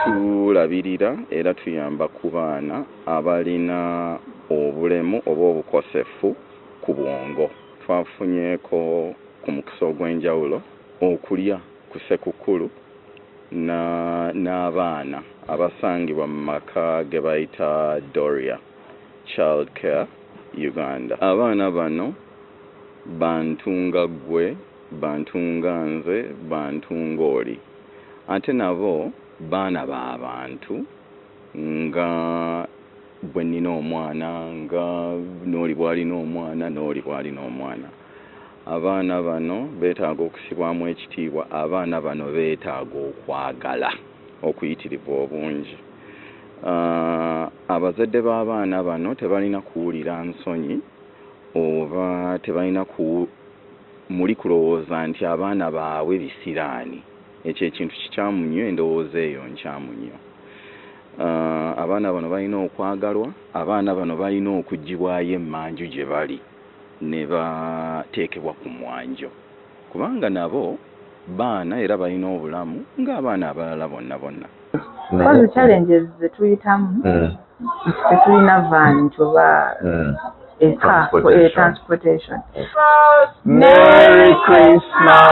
Tulabirira era tuyamba ku baana abalina obulemu oba obukosefu ku bwongo. Twafunyeeko ku mukisa ogw'enjawulo okulya ku Ssekukkulu n'abaana abasangibwa mu maka ge bayita Doria Child Care Uganda. Abaana bano bantu nga ggwe, bantu nga nze, bantu ng'oli. Ate nabo baana ba bantu nga bwe nnina omwana, nga n'oli bw'alina omwana, n'oli bw'alina omwana. Abaana bano beetaaga okusibwamu ekitiibwa, abaana bano beetaaga okwagala okuyitirivu obungi. Abazadde b'abaana bano tebalina kuwulira nsonyi oba tebalina ku muli kulowooza nti abaana baabwe bisiraani. Ekyo ekintu kikyamu nnyo, endowooza eyo nkyamu nnyo. Abaana bano balina okwagalwa, abaana bano balina okuggyibwayo emmanju gye bali ne bateekebwa ku mwanjo kubanga nabo baana era balina obulamu ng'abaana abalala bonna bonna. Kozi challenges ze tuyitamu nti tetulina van nti oba eka Transportation. Transportation. Merry Christmas.